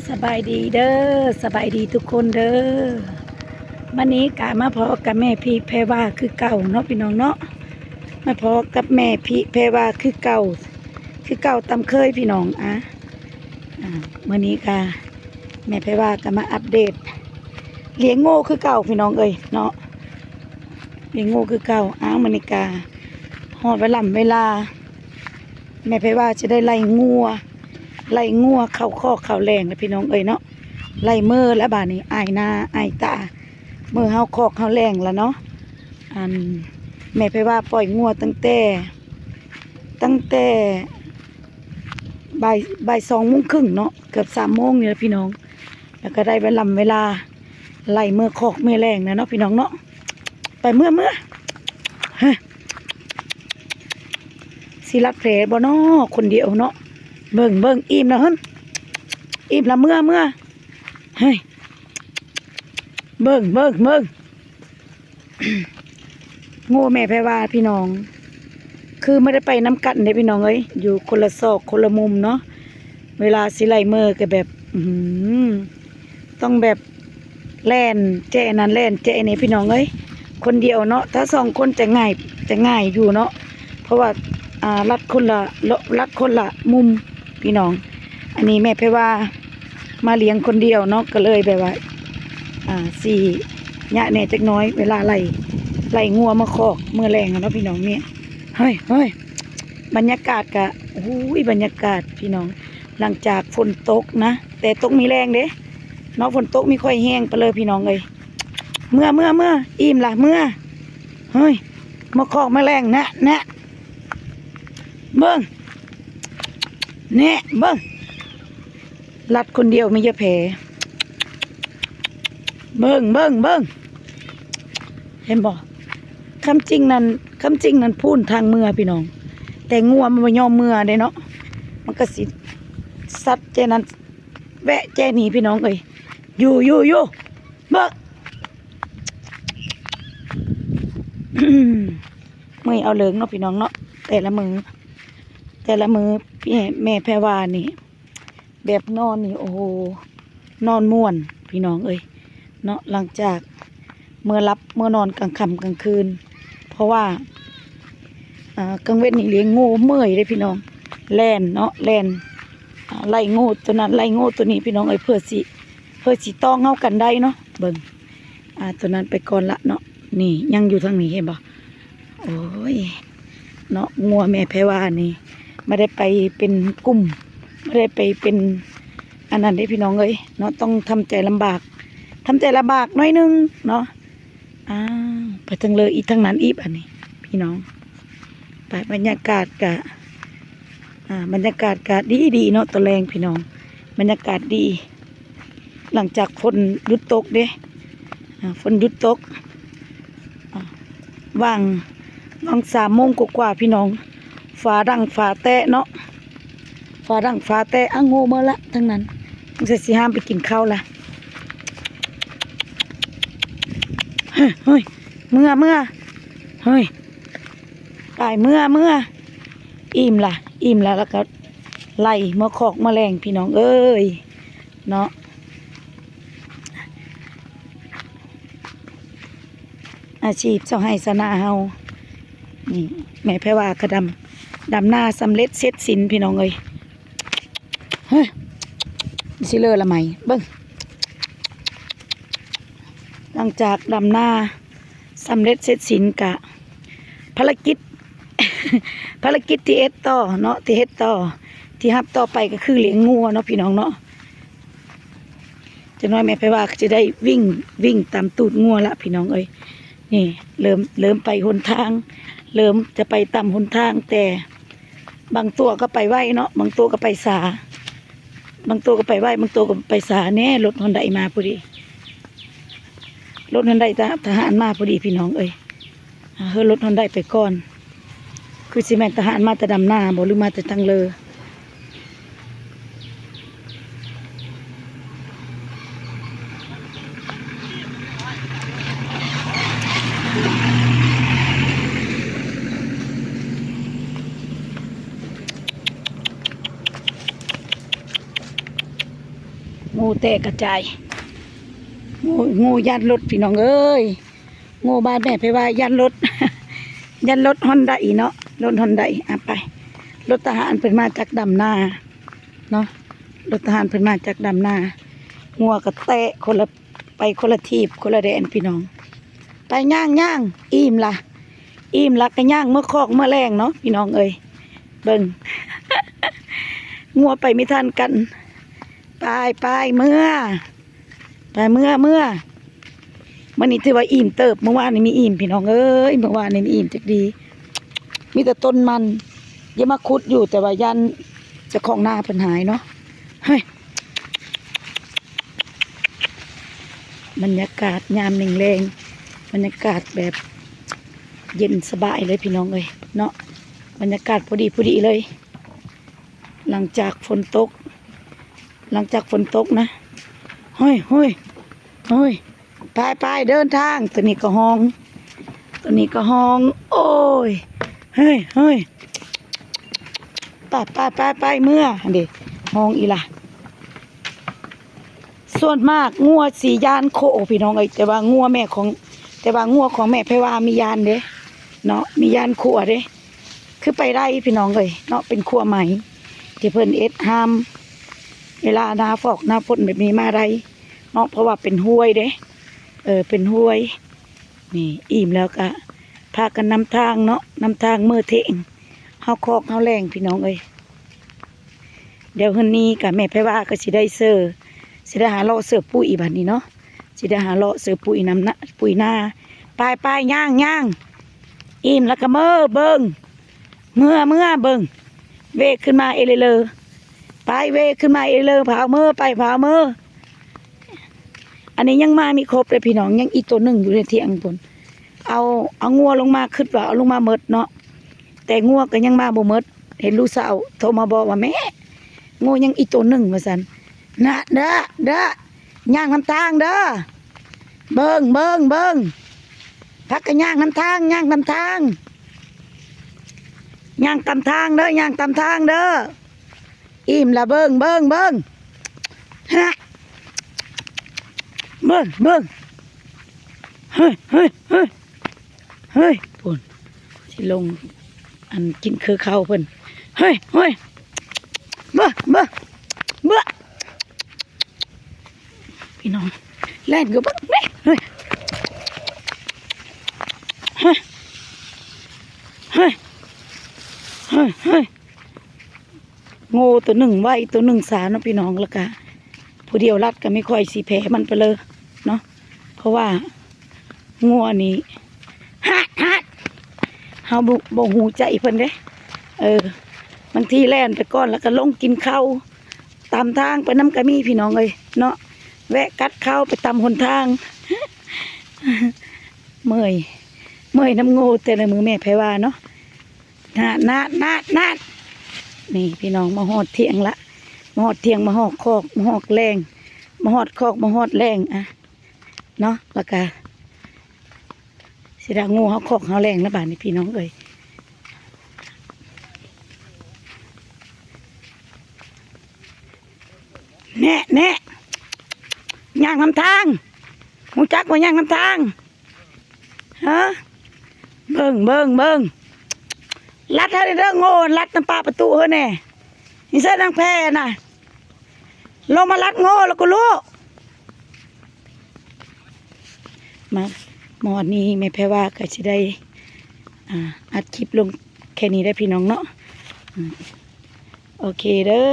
ສະບາຍດີເດີ ສະບາຍດີທຸກຄົນເດີ. ມື້ນີ້ກະມາພໍ້ກັບແມ່ພິແພວາຄືເກົ່າເນາະ ພີ່ນ້ອງເນາະ. ມາພໍ້ກັບແມ່ພິແພວາຄືເກົ່າ ຄືເກົ່າຕາມເຄີຍ ພີ່ນ້ອງ. ອາ ອາ ມື້ນີ້ກະແມ່ແພວາກະມາອັບເດດລ້ຽງງູຄືເກົ່າ ພີ່ນ້ອງເອີຍເນາະ, ລ້ຽງງູຄືເກົ່າ. ອ້າວ ມື້ນີ້ກະຮອດເວລາ ເວລາ ແມ່ແພວາຈະໄດ້ໄລ່ງົວ ໄລ່ງົວເຂົ້າຄອກເຂົ້າແລ້ງແລ້ວ ພີ່ນ້ອງເອີຍເນາະ. ໄລ່ເມີແລ້ວບາດນີ້ ອ້າຍໜ້າອ້າຍຕາ ເມີເຂົ້າຄອກເຂົ້າແລ້ງແລ້ວເນາະ. ອັນ ແມ່ແພວາປ່ອຍງົວຕັ້ງແຕ່ ຕັ້ງແຕ່ບ່າຍ ບ່າຍສອງໂມງເຄິ່ງເນາະ ເກືອບສາມໂມງນີ້ແຫຼະ ພີ່ນ້ອງ. ແລ້ວກໍໄດ້ເວລາ ເວລາໄລ່ເມືອຄອກເມືອແລ້ງແລ້ວເນາະ ພີ່ນ້ອງເນາະ. ໄປເມືອ ເມືອ ເຮີ້ຍ ຊິລັດແຜບໍ່ເນາະ ຄົນດຽວເນາະ. ເບິ່ງ ເບິ່ງ ອີ່ມລະຫັ້ນ ອີ່ມລະ ເມືອ ເມືອ ເຮີ້ຍ ເບິ່ງ ເບິ່ງ ເບິ່ງ. ງູແມ່ແພວາ ພີ່ນ້ອງ ຄືບໍ່ໄດ້ໄປນຳກັນເດ້ ພີ່ນ້ອງເອີຍ ຢູ່ຄົນລະຊອກຄົນລະມຸມເນາະ. ເວລາຊິໄລ່ເມີກໍແບບ ອື ຕ້ອງແບບແລ່ນແຈນັ້ນແລ່ນແຈນີ້ ພີ່ນ້ອງເອີຍ ຄົນດຽວເນາະ. ຖ້າສອງຄົນຈະງ່າຍ ຈະງ່າຍຢູ່ເນາະ ເພາະວ່າ ອ່າ ລັດຄົນລະ ລັດຄົນລະມຸມ ພີ່ນ້ອງ. ອັນນີ້ແມ່ແພວາມາລ້ຽງຄົນດຽວເນາະ ກໍເລີຍແບບວ່າ ອ່າ ຊິຍາກແດ່ຈັກໜ້ອຍ ເວລາໄລ່ ໄລ່ງົວມາຄອກເມືອແລ້ງເນາະ ພີ່ນ້ອງ. ນີ້ ເຮີ້ຍ ເຮີ້ຍ ບັນຍາກາດກະ ໂອ້ຍ ບັນຍາກາດ ພີ່ນ້ອງ ຫຼັງຈາກຝົນຕົກນະ ແຕ່ຕົກມີແຮງເດ້ເນາະ ຝົນຕົກມີຄ່ອຍແຮງໄປເລີຍ ພີ່ນ້ອງເອີຍ. ເມືອ ເມືອ ເມືອ ອີ່ມລະ ເມືອ. ເຮີ້ຍ ມາຄອກມາແລ້ງນະ ນະ ເບິ່ງ ແນະ ເບິ່ງ ລັດຄົນດຽວມີແຕ່ແຜ. ເບິ່ງ ເບິ່ງ ເບິ່ງ ເຫັນບໍ່? ຄຳຈິງນັ້ນ ຄຳຈິງນັ້ນພຸ້ນທາງເມືອ ພີ່ນ້ອງ ແຕ່ງົວມັນບໍ່ຍອມເມືອເດ້ເນາະ ມັນກໍຊິຊັດແຈນັ້ນ ແວະແຈນີ້ ພີ່ນ້ອງເອີຍ. ຢູ່ ຢູ່ ຢູ່ ເບິ່ງ ເມື່ອຍເອົາເລີງເນາະ ພີ່ນ້ອງເນາະ. ແຕ່ລະມື້ ແຕ່ລະມື້ ແມ່ແພວານີ້ ແບບນອນນີ້ ໂອ້ໂຫ ນອນມ່ວນ ພີ່ນ້ອງເອີຍເນາະ. ຫຼັງຈາກເມືອຫຼັບເມືອນອນກາງຄ່ຳກາງຄືນ ເພາະວ່າ ອ່າ ກາງເວັນນີ້ລ້ຽງງູເມື່ອຍເດ້ ພີ່ນ້ອງ ແລ່ນເນາະ ແລ່ນ ອ່າ ໄລ່ງູໂຕນັ້ນໄລ່ງູໂຕນີ້ ພີ່ນ້ອງເອີຍ ເພື່ອຊິ ເພື່ອຊິຕ້ອງເຮົາກັນໄດ້ເນາະ. ເບິ່ງ ອ່າ ໂຕນັ້ນໄປກ່ອນລະເນາະ. ນີ້ຍັງຢູ່ທາງນີ້ ເຫັນບໍ່? ໂອ້ຍ ເນາະ ງົວແມ່ແພວານີ້ ບໍ່ໄດ້ໄປເປັນກຸ່ມ ບໍ່ໄດ້ໄປເປັນອັນນັ້ນເດ້ ພີ່ນ້ອງເອີຍເນາະ. ຕ້ອງທຳໃຈລຳບາກ ທຳໃຈລຳບາກໜ້ອຍໜຶ່ງເນາະ. ອ້າວ ໄປທາງເລີອີກ ທາງນັ້ນອີກ ອັນນີ້ ພີ່ນ້ອງ. ໄປ ບັນຍາກາດກະ ອ່າ ບັນຍາກາດກະດີໆເນາະ ຕອນແລງ ພີ່ນ້ອງ ບັນຍາກາດດີ ຫຼັງຈາກຝົນຢຸດຕົກເດ້ ອ່າ ຝົນຢຸດຕົກ ອ່າ ຫວ່າງ ຫວ່າງສາມໂມງກວ່າໆ ພີ່ນ້ອງ ຟ້າດັງຟ້າແຕະເນາະ ຟ້າດັງຟ້າແຕະ. ອ້າວ ງູເມືອລະທາງນັ້ນ ສົງໄສຊິຫ້າມໄປກິນເຂົ້າລະ. ເຮີ້ຍ ເຮີ້ຍ ເມືອ ເມືອ ເຮີ້ຍ ໄປ ເມືອ ເມືອ. ອີ່ມລະ ອີ່ມລະ ແລ້ວກໍໄລ່ເມືອຄອກເມືອແລ້ງ ພີ່ນ້ອງເອີຍເນາະ. ອາຊີບຊາວໄຮ່ຊາວນາເຮົາ ນີ້ ແມ່ແພວາກະດຳ ດຳນາສຳເລັດເສັດສິ້ນ ພີ່ນ້ອງເອີຍ. ເຮີ້ຍ ຊິເລີລະໄໝ ເບິ່ງ ຫຼັງຈາກດຳນາສຳເລັດເສັດສິ້ນ ກະ ພາລະກິດ ພາລະກິດທີ່ເຮັດຕໍ່ເນາະ ທີ່ເຮັດຕໍ່ ທີ່ຮັບຕໍ່ໄປກໍຄືລ້ຽງງົວເນາະ ພີ່ນ້ອງເນາະ. ຈັກໜ້ອຍແມ່ໄພວາກໍຈະໄດ້ວິ່ງ ວິ່ງຕາມຕູດງົວລະ ພີ່ນ້ອງເອີຍ. ນີ້ເລີ່ມ ເລີ່ມໄປຫົນທາງ ເລີ່ມຈະໄປຕາມຫົນທາງ ແຕ່ບາງຕົວກໍໄປໄວເນາະ ບາງຕົວກໍໄປຊ້າ ບາງຕົວກໍໄປໄວ ບາງຕົວກໍໄປຊ້າແດ່. ລົດຮອນໄດມາພໍດີ ລົດຮອນໄດທະ ທະຫານມາພໍດີ ພີ່ນ້ອງເອີຍ. ອ່າ ເຮີ ລົດຮອນໄດໄປກ່ອນ ຄືຊິແມ່ນທະຫານມາແຕ່ດຳນາບໍ ຫຼືມາແຕ່ທາງເລີ? ງູແຕກກະຈາຍ ງູ ງູຢ້ານລົດພີ່ນ້ອງເອີຍ ງູບ້ານແມ່ໄພວ່າຢ້ານລົດ ຢ້ານລົດຮອນໄດເນາະ ລົດຮອນໄດ ອະ ໄປ ລົດທະຫານເພິ່ນມາຈາກດຳນາເນາະ ລົດທະຫານເພິ່ນມາຈາກດຳນາ ງົວກະແຕະຄົນລະ ໄປຄົນລະທີບຄົນລະແດນພີ່ນ້ອງ ໄປຍ່າງໆ ອີ່ມລະ ອີ່ມລະກະຍ່າງເມືອຄອກເມືອແລ້ງເນາະພີ່ນ້ອງເອີຍ ເບິ່ງ ງົວໄປມີທັນກັນ ໄປໆ ເມືອ ໄປເມືອ ເມືອ ມື້ນີ້ຖືວ່າອີ່ມເຕີບ ມື້ວານນີ້ມີອີ່ມພີ່ນ້ອງເອີຍ ມື້ວານນີ້ມີອີ່ມຈັກດີ ມີແຕ່ຕົ້ນມັນ ຢ່າມາຂຸດຢູ່ ແຕ່ວ່າຢ້ານເຈົ້າຂອງນາເພິ່ນຫາຍເນາະ ເຮີ້ຍ ບັນຍາກາດຍາມແລງໆ ບັນຍາກາດແບບເຢັນສະບາຍເລີຍພີ່ນ້ອງເອີຍເນາະ ບັນຍາກາດພໍດີໆ ເລີຍ ຫຼັງຈາກຝົນຕົກ ຫຼັງຈາກຝົນຕົກນະ ໂຮຍ ໂຮຍ ໂຮຍ ໄປໆ ເດີນທາງ ໂຕນີ້ກະຮ້ອງ ໂຕນີ້ກະຮ້ອງ ໂອ້ຍ ເຮີ້ຍ ເຮີ້ຍ ໄປໆໆໆ ເມືອຫັ້ນເດ ຮ້ອງອີ່ລະ ສ່ວນມາກງົວຊິຢ້ານໂຄພີ່ນ້ອງເອີຍ ແຕ່ວ່າງົວແມ່ຂອງ ແຕ່ວ່າງົວຂອງແມ່ໄພວ່າມີຢ້ານເດ້ເນາະ ມີຢ້ານຂົວເດ້ ຄືໄປໄດ້ພີ່ນ້ອງເອີຍເນາະ ເປັນຂົວໄມ້ທີ່ເພິ່ນເຮັດຫ້າມ ເວລາໜ້າຟອກໜ້າຝົນແບບນີ້ມາໄດ້ເນາະ ເພາະວ່າເປັນຫ້ວຍເດ້ ເອີ ເປັນຫ້ວຍ ນີ້ອີ່ມແລ້ວກະພາກັນນຳທາງເນາະ ນຳທາງເມືອເທງ ເຮົາຄອກເຮົາແລ້ງພີ່ນ້ອງເອີຍ ດຽວເຮືອນນີ້ກະແມ່ໄພວ່າກະຊິໄດ້ເຊີ ຊິໄດ້ຫາເລາະເຊີປຸ໋ຍບາດນີ້ເນາະ ຊິໄດ້ຫາເລາະເຊີປຸ໋ຍນຳນະ ປຸ໋ຍນາ ໄປໆ ຍ່າງໆ ອີ່ມລະກະເມືອ ເບິ່ງ ເມືອ ເມືອ ເບິ່ງ ເວຂຶ້ນມາເອເລີເລີ ໄປເວຂຶ້ນມາເອເລີ ພາວເມືອ ໄປພາວເມືອ ອັນນີ້ຍັງມາມີຄົບເດ້ພີ່ນ້ອງ ຍັງອີກໂຕໜຶ່ງຢູ່ໃນຖຽງພຸ້ນ ເອົາ ເອົາງົວລົງມາ ຄິດວ່າເອົາລົງມາໝົດເນາະ ແຕ່ງົວກະຍັງມາບໍ່ໝົດ ເຫັນລູກສາວໂທມາບອກວ່າ ແມ່ ງົວຍັງອີກໂຕໜຶ່ງວ່າຊັ້ນ ນະ ເດີ ເດີ ຍ່າງນຳທາງເດີ ເບິ່ງ ເບິ່ງ ເບິ່ງ ພາກັນຍ່າງນຳທາງ ຍ່າງນຳທາງ ຍ່າງຕາມທາງເດີ ຍ່າງຕາມທາງເດີ ອີ່ມລະເບິ່ງ ເບິ່ງ ເບິ່ງ ຮະ ເບິ່ງ ເບິ່ງ ເຮີ້ຍ ເຮີ້ຍ ເຮີ້ຍ ເຮີ້ຍ ພຸ້ນ ຊິລົງ ອັນ ກິນຄືເຂົ້າເພິ່ນ ເຮີ້ຍ ເຮີ້ຍ ເບິ່ງ ເບິ່ງ ເບິ່ງ ພີ່ນ້ອງ ແລ່ນກະເບິ່ງແມ້ ເຮີ້ຍ ເຮີ້ຍ ເຮີ້ຍ ເຮີ້ຍ ເຮີ້ຍ ໂງ່ໂຕໜຶ່ງໄວ ໂຕໜຶ່ງຊ້າເນາະພີ່ນ້ອງ ແລ້ວກະຜູ້ດຽວລັດກະມີຂ້ອຍຊິແຜ່ມັນໄປເລີຍເນາະ ເພາະວ່າງົວນີ້ ຮາດ ຮາດ ເຮົາບໍ່ ບໍ່ຮູ້ໃຈເພິ່ນເດ້ ເອີ ບາງທີແລ່ນໄປກ່ອນ ແລ້ວກະລົງກິນເຂົ້າຕາມທາງໄປນຳກະມີພີ່ນ້ອງເອີຍເນາະ ແວະກັດເຂົ້າໄປຕາມຫົນທາງ ເມື່ອຍ ເມື່ອຍນຳໂງ່ແຕ່ລະມື້ແມ່ໄພວ່າເນາະ ນາດ ນາດ ນາດ ນາດ ນີ້ພີ່ນ້ອງ ມາຮອດຖຽງລະ ມາຮອດຖຽງ ມາຮອດຄອກ ມາຮອດແລ້ງ ມາຮອດຄອກ ມາຮອດແລ້ງ ອະ ເນາະ ລະກະຊິໄດ້ໂງ່ເຮົາຄອກເຮົາແລ້ງລະບາດນີ້ພີ່ນ້ອງເອີຍ ແນະ ແນະ ຍ່າງນຳທາງ ຮູ້ຈັກບໍ່ ຍ່າງນຳທາງ ຮະ ເບິ່ງ ເບິ່ງ ເບິ່ງ ລັດເຮົາແດ່ເດີ ໂງ່ ລັດນຳປາກປະຕູເຮົາແດ່ ນີ້ເຊີນນາງແພນະ ລົງມາລັດໂງ່ລະກະລູກ ມາ ມາຮອດນີ້ແມ່ແພວ່າກະຊິໄດ້ ອ່າ ອັດຄລິບລົງແຄ່ນີ້ເດີພີ່ນ້ອງເນາະ ອືມ ໂອເຄເດີ.